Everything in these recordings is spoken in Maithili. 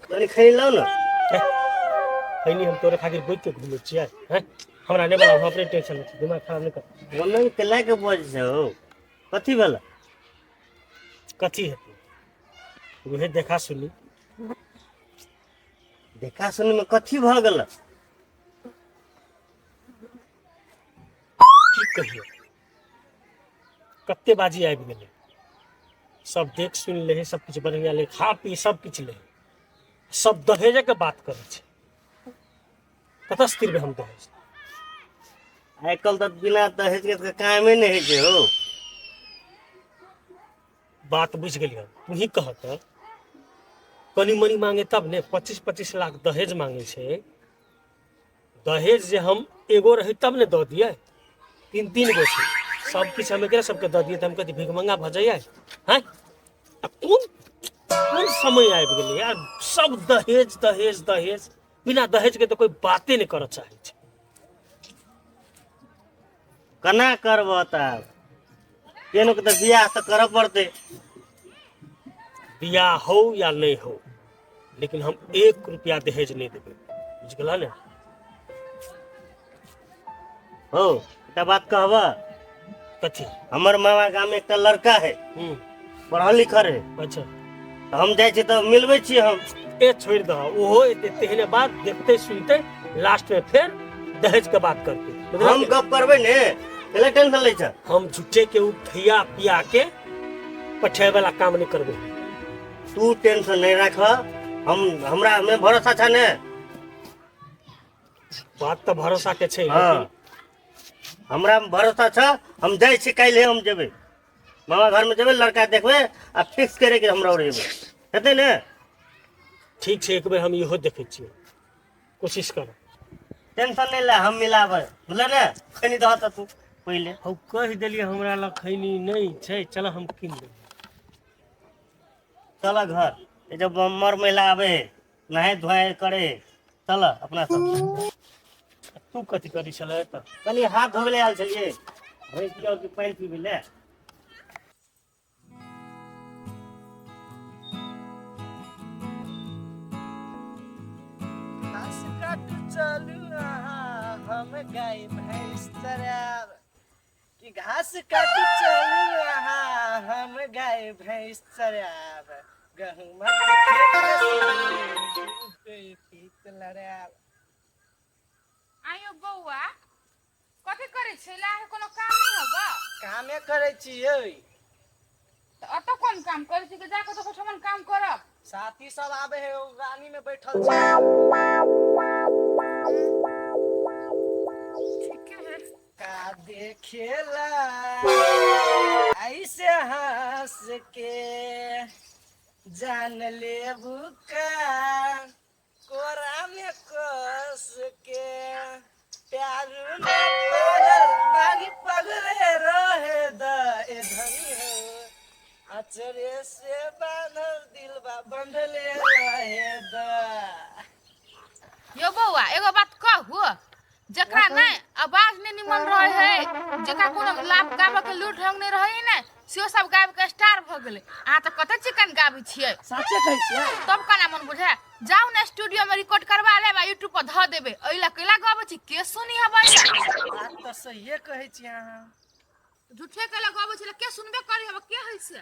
कनी खैनी लाउ ने। खैनी हम तोरे खातिर बैठ के घूमै छियै हैं? हमरा नहि बनाउ, हम अपने टेंशन में छी, दिमाग खराब नहि कर। मम्मी के लए के बजै छै हो, कथी भेल? कथी हेतै, उहे देखा सुनी। देखा सुनी में कथी भऽ गेल? की कहियो, कते बाजी आबि गेलै, सब देख सुनि ले, सब किछु बढ़िया ले, खा पी सब किछु ले, सब दहेजे के बात करै छै। कतऽ से तिरबै हम दहेज? आइ काल्हि तऽ बिना दहेज के तऽ कामे नहि होइ छै हो। बात बुझि गेलियै, तू ही कह तऽ कनि मनि मांगे तब ने 25-25 लाख दहेज मांगे छै। दहेज जे हम एगो रही तब ने दऽ दियै, 3-3 गो छै, सब किछु हम एकरे सबके दऽ दियै तऽ हम कथी भिखमंगा भऽ जाइए? हैं, आ कोन कोन समय आबि गेलै यार, सब दहेज दहेज दहेज, बिना दहेज के तऽ कोइ बाते नहि करऽ चाहै छै। केना करबह तऽ केनो के तऽ बियाह तऽ करऽ पड़तै। बियाह हो या नहि हो, लेकिन हम 1 रुपया दहेज नहि देबै, बुझि गेलह ने? हो, एकटा बात कहबह? कथी? हमर मामा गाम में एकटा लड़का है, पढ़ल लिखल है। अच्छा। तऽ हम जाइ छी तऽ मिलबै छी हम। ए छोड़ि दह, ओहो एते तेहने बात देखते सुनते लास्ट में फेर दहेज के बात करते, बुझलह? हम गप करबै ने, कैला टेंशन लै छ? हम झूठे के उ खिया पिया के पठे वाला काम नहीं करबै। तू टेंशन नहीं राख, हम हमरा में भरोसा छ ने। बात तऽ भरोसा के छै। हाँ। लेकिन हमरा में भरोसा छ, हम जाइ छी, काल्हि हम जेबै मामा घर में, जेबै लड़का देखबै आ फिक्स करे के हमरा और जेबै, हेतै ने? ठीक छै, एक बेर हम इहो देखै छियै, कोशिश करब। टेंशन नहीं ले, हम मिलाबै, बुझल ने? खैनी दह तऽ तू पहिले। हम कहि देलियै हमरा लग खैनी नहि छै, चल हम कीन देबै। चल घर, ये जब मर महिला आबे है, नहाय धोआए करे है, चल अपना सब। तू कथी करी छलै तऽ? कनी हाथ धोबै ले आयल छलियै, भैंस के और पानि पीबै ले। घास काटू चलू अहाँ, हम गाय भैंस चरायब। कि घास काटू चलू अहाँ, हम गाय भैंस चरायब, गहूँमक खेत खेत लड़ायब। आयो बौआ, कथी करै छै? लाहे कोनो काम नहि हबा? कामे करै छियै। तऽ एतऽ कोन काम करै छी कि जाकऽ तऽ ओहिठमन काम करब? साथी सब आबे है, ओ रानी में बैठल छै। ठीके है। का देखेला ऐसे हंस के, जान लेबू का कोरा में कस के, प्यार में पागल बानी पगले रहे द ए धनी हो, अचरे से बांधल दिलबा बंधले रहे द। यो बौआ, एगो बात कहू, जकरा नहि आवाज नहि निमन रहे है, जकरा कोनो लाभ गाबऽ के लूर ढंग नहि रहे ने, सेहो सब गाबि के स्टार भऽ गेलै। अहाँ तऽ कते चिकन गाबै छियै। साचे कहै छियै? तब केना मन बुझाय? जाउ ने स्टूडियो में रिकॉर्ड करवा लेब आ यूट्यूब पर धऽ देबै। एहि लए कैला गाबै छी, के सुनी हबै? बात तऽ सहिए कहै छी अहाँ। झूठे कैला गाबै छी, के सुनबे करी हबै, के होइ से?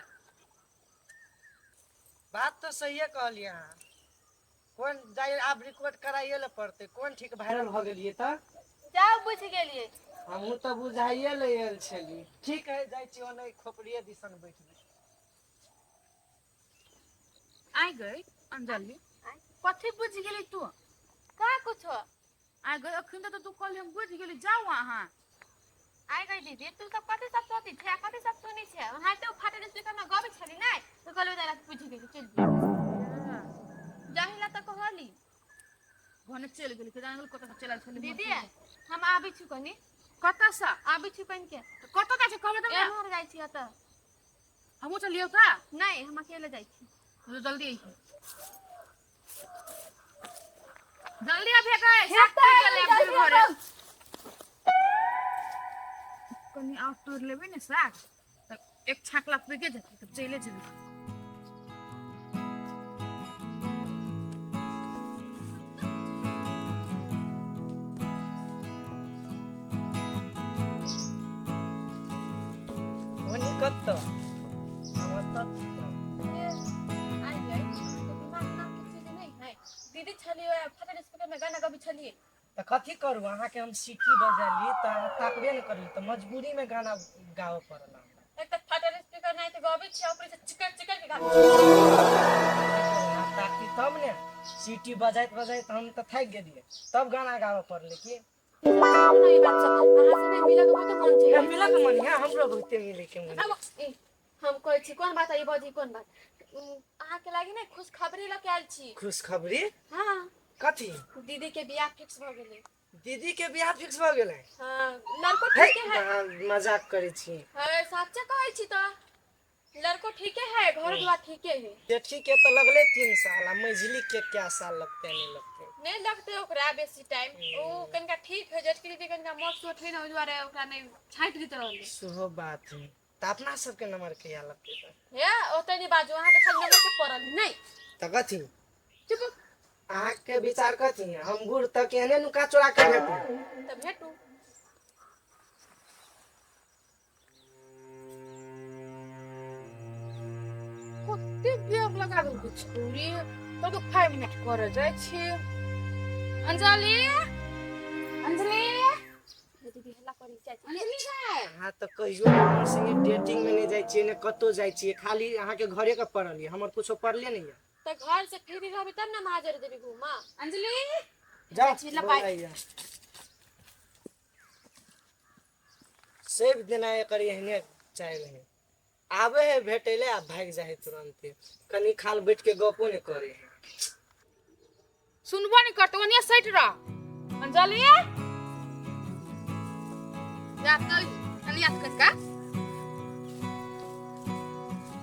बात तऽ सहिए कहलियै अहाँ। कोन जाइ आब रिकॉर्ड कराइए लए पड़तै, कोन ठीक वायरल भऽ गेलियै तऽ। जाउ, बुझि गेलियै। हमहूँ तऽ बुझाइए लए आयल छली। ठीक है, जाइ छी ओने खोपड़िए दिसन बैठबै। आइ गई अंजलि, कथी बुझि गेली तू? का कुछो। आइ गई, अखन तऽ तू कहली हम बुझि गेली, जाउ अहाँ। आइ गई दीदी, तू सब कथी सब सोचै छै, कथी सब सुनै छै? ओनाहिते ओ फाटल स्पीकर में गबै छली नै, तऽ कहलियै दादा बुझि गेली, चलि जाहि ला तऽ कहली। भने चलि गेली, के जाने गेल कतऽ चलि आयल छली। दीदी, हम आबै छी कनी। कतऽ से? आबै छी कनि के। कतऽ जाइ छै, कहबै तब ने। एम्हर जाइ छी एतऽ। हमहूँ चलियौ तऽ? नहि, हम अकेले जाइ छी। तो जल्दी अइहे, जल्दी अभी गए साग तोड़ के लेब घरे। कनी और तोड़ लेबै ने साग तऽ एक छाकला पुगे जेतै, तब चले जेबै। कतऽ? हम ओतऽ छी। आइ गई तो दिमाग नाम के चीज नहीं है। दीदी छली ओए फटल स्पीकर में गाना गबै छलिए। तऽ कथी करू, अहाँके हम सीटी बजेली तऽ अहाँ ताकबे नहि करली, तऽ मजबूरीमे गाना गाबऽ पड़ल हमरा। एक तऽ फटल स्पीकर नहीं तऽ गबै छै, ऊपर से चिकर चिकर के गाबै। अहाँ ताकती तब ने, सीटी बजैत बजैत हम तऽ थाकि गेलियै, तब गाना गाबऽ पड़लै की। सुनू ई बात सब, अहाँ से नहीं मिलऽ के बहुते मन छै। मिलऽ के मन है, हमरो बहुते मिले के मन। अब ए, हम कहै छी कोन बात है, ई बजी कोन बात? अहाँके लागी ने खुशखबरी लऽ के आयल छी। खुशखबरी? हाँ। कथी? दीदी के बियाह फिक्स भऽ गेलै। दीदी के बियाह फिक्स भऽ गेलै? हाँ, लड़को हे, ठीके है। अहाँ मजाक करै छी। है, सच्चे कहै छी तऽ लड़को ठीके है, घर द्वार ठीके है। जेठी के तऽ लगलै 3 साल, आ मझिली के क्या साल लगतै नहि लगतै? नहीं लगतै ओकरा बेसी टाइम, ओ कनिका ठीक है। जेठकी दीदी कनिका मोट सोट है ने, ओहि दुआरे ओकरा नहि छाँटि दैत रहलै। सेहो बात है। तऽ अपना सबके नंबर कहिया लगतै तऽ? हे, ओतऽ नहि बाजू, अहाँके खाली नंबर के पड़ल है नहि। तऽ कथी? चुप। अहाँके विचार कथी? हम बूढ़ तऽ केहने नुका चोरा के भेटू? तऽ भेटू। कते देर लगा देलकै छौरी, तब 5 मिनट करे जाइ छी। अंजलि, अंजलि। दीदी हल्ला करै जाइ छी। अंजलि गै। अहाँ तऽ कहियो हमर संगे डेटिंग में नहि जाइ छियै, ने कतौ जाइ छियै, खाली अहाँके घरे के पड़ल यऽ, हमर कुछो पड़ले नहि यऽ। तऽ घर से फ्री रहबै तब ने महाजर देबी घूमा। अंजलि। जाओ, छी, लपाइ। बोलाइए। सेब देना एकर एहने चाहि रहे, आबे है भेटै ले आ भागि जाइ है तुरन्ते, कनी खाल बैठ के गपो नहि करे है। सुनबो नहि करतौ, ओनिये सटि रह। अंजलि जा तो अनिया कका,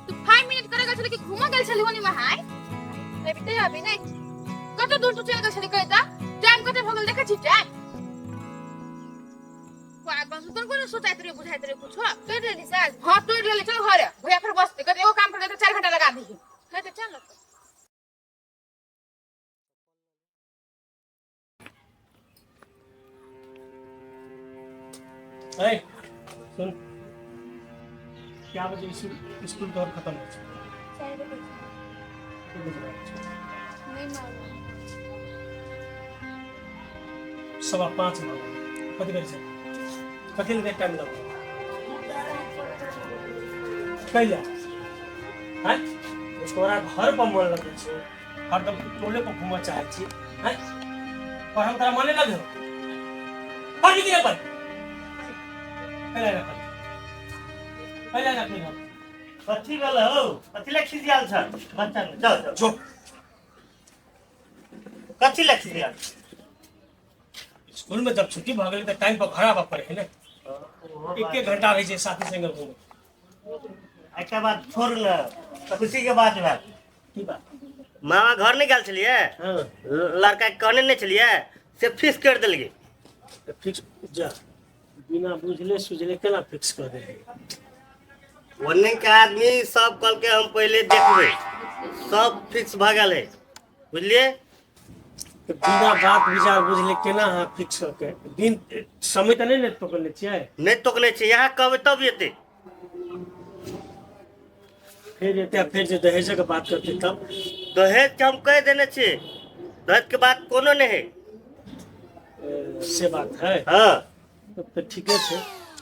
तू 5 मिनट करे गेल छली कि घूमऽ गेल छली ओनी वहां? अभी तऽ अभी नहि। कते दूर तू चलि गेल छली कहि तऽ? टाइम कते भऽ गेल देखै छी टाइम? पागल, तू तोर सोचैत रहे बुझाइत रहे कुछो। तोड़ि लेली साज? हाँ तोड़ि लेली, चल घरे, भैया फिर बसते, कहते एगो काम कर तऽ 4 घंटा लगा दही। है तऽ चल न। ए सुन, क्या बजे स्कूल स्कूल तोहर खत्म होइ छै? 4 बजे। कते बजे आबै छै? नहीं मालूम। 5:15 भऽ गेल। कथी करै छै? कथी लए टाइम लगतै? कैला आँय? तोरा घर पर मन लगै छौ, हरदम तू टोले पर घूमऽ चाहै छी। आँय, पढ़ल तोरा मने लगे हौ? पढ़ी कि नहि पढ़ी? कैला ना पढ़ी? कैला ना पढ़ी? कथी भेल हौ? कथी लए खिसियाल छ बच्चा में? जाओ जाओ। जो। कथी लए खिसियाल? स्कूल में जब छुट्टी भऽ गेलै तऽ टाइम पर घर आबऽ पड़े है ने। एक एक घंटा रहै छै साथी संगे घूमै। एकटा बात छोड़ ने, खुशी के बात भेल। की बात? मामा घर नहि गेल छलियै? हाँ। लड़का के कहने नहि छलियै, से फिक्स कर देलकै। तऽ फिक्स जा बिना बुझले सुझले केना फिक्स कऽ देलकै? ओन्ने के आदमी सब कहलकै हम पहिले देखबै, सब फिक्स भऽ गेल है, बुझलियै? तऽ बिना बात विचार बुझले केना अहाँ फिक्स कऽ के? दिन समय तऽ नहि ने पकड़ने छियै? नहि तोकने छै, यहाँ कहबै तब एतै। फेर एतै आ फेर जे दहेजक बात करतै तब? दहेज के हम कहि देने छियै, दहेज के बात कोनो नहि है। से बात है? हाँ। तब तऽ ठीके छै।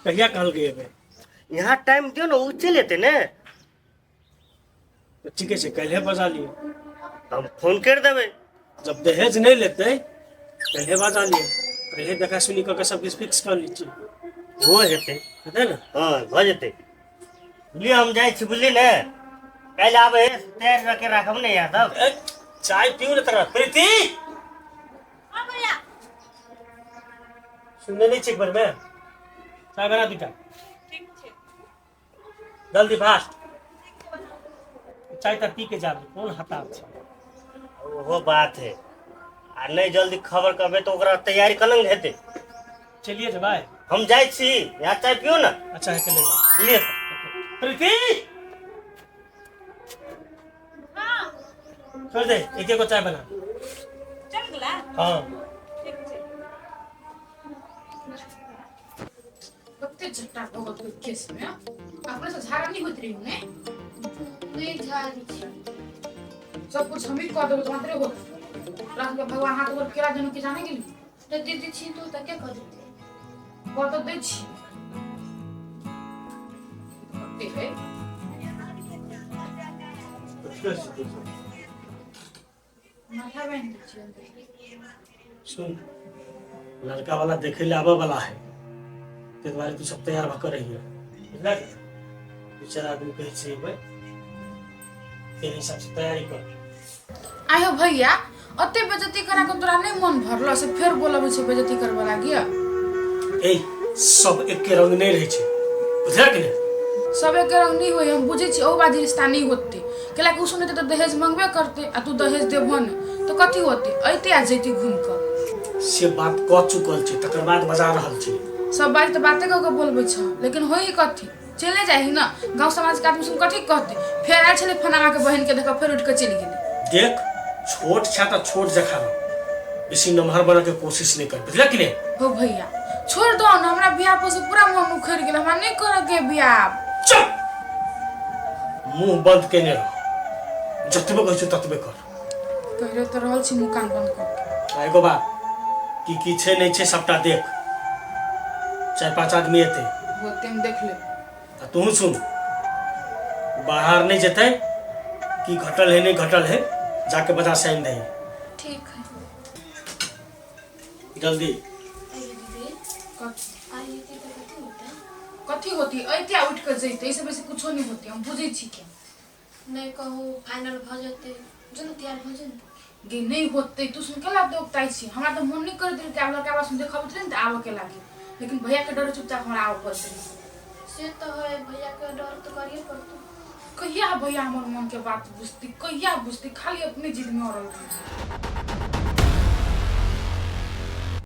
कहिया कहलकै एबै? यहाँ टाइम दियौ ने, ओ चलि एतै ने। तऽ ठीके छै, काल्हे बजा लियौ। तऽ हम फोन करि देबै। जब दहेज नहि लेतै काल्हे बजा लियौ, काल्हे देखा सुनी कऽ के सब किछु फिक्स कऽ लै छी। ओहो हेतै। हेतै ने? हाँ भऽ जेतै। बुझलियै, हम जाइ छी, बुझलियै ने? काल्हि आबै तैयार रखे राखब ने यहाँ सब। ए, चाय पीऊ ने तकर बाद। प्रीति हाँ भैया। सुनने नहीं छी एक बार में? चाय बना दूटा। ठीक छै। जल्दी फास्ट चाय तऽ पी के जाबे, कोन हतार छै? ओहो बात है, आ नहि जल्दी खबर करबै तऽ ओकरा तैयारी केना हेतै? चलिए जेबै। हम जाइ छी, यहाँ चाय पियू ने। अच्छा हेतै, ले जाओ। ले। प्रीति हाँ। छोड़ दे, एक एक चाय बना। चल गेला? हाँ। ठीक छै। कते चट्टा भऽ गेल तोर केस में अपने से झाड़ा नहीं होइत रही ने नहीं झाड़ी छी सब कुछ हम ही कऽ देबो तऽ मात्रे होत रात के भगवान हाथ गोर केरा जनु के जाने गेली तऽ दीदी छी तू तऽ के कऽ देतै कऽ तऽ दै छी कते है माथा बान्हि दै छियै अंदर। सुन लड़का वाला देखे ले आबे वाला है ताहि दुआरे तू सब तैयार भऽ कऽ रहिए बुझलक दू चारि आदमी कहै छै एबै ताहि हिसाबसँ तैयारी कर आयो भैया ओते बेजती करा के तोरा नहीं मन भरलो से फेर बोलबै छै बेजती करबऽ लागी ए सब एके रंग नहीं रहै छै बुझलक कि नहि सब एके रंग नहीं होय हम बुझै छी ओ बाजी रिश्ता नहीं होते कैला कि उ सुनते तऽ दहेज मंगबे करते आ तू दहेज देबहो ने तऽ कथी होते अइते आ जैती घूम कऽ से बात कऽ चुकल छै तकर बाद बजा रहल छै सब बात तऽ बाते कऽ के बोलबै छ लेकिन होई कथी चले जाही ना गाँव समाज के आदमी सुन कथी कहते फेर आयल छलै फलाना के बहन के देख फेर उठ के चलि गेलै देख छोट छै तऽ छोट जखा रह बेसी नमहर बने के कोशिश नहीं कर बुझल कि नहीं हो भैया छोड़ दो ना हमरा बियाह पर से पूरा मन उखड़ गेल हमरा नहीं करे के बियाह चुप मुंह बंद केने रह जतबे कहै छौ ततबे कर कहि तऽ रहल छी मुँह कान बंद कऽ के आ एगो बात की की छै नहीं छै सबटा देख चारि पाँच आदमी एतै होते हम देख लेब आ तू सुन बाहर नहीं जेतै की घटल है नहीं घटल है जाके बजा से आनि दही ठीक है जल्दी आइए दीदी कथी आइए दीदी कथी होतै कथी होती अइते आ उठि कऽ जैते एहिसँ बेसी कुछो नहि होती हम बुझै छी के नहि कहू फाइनल भऽ जेतै जो ने तैयार भऽ जो ने गे नहि होतै तू सुन केला दोगताइ छी हमरा तऽ मन नहि करैत रहै कि आब लड़का सुन देखबैत रहै ने तऽ आबऽ के लागी लेकिन भैयाके डरे चुपचाप हमरा आबऽ पड़तै से तऽ है भैयाके डर तऽ करिए पड़तौ कहिया भैया हमर मन के बात बुझती कहिया बुझती खाली अपने जिद में अड़ल रहै छै।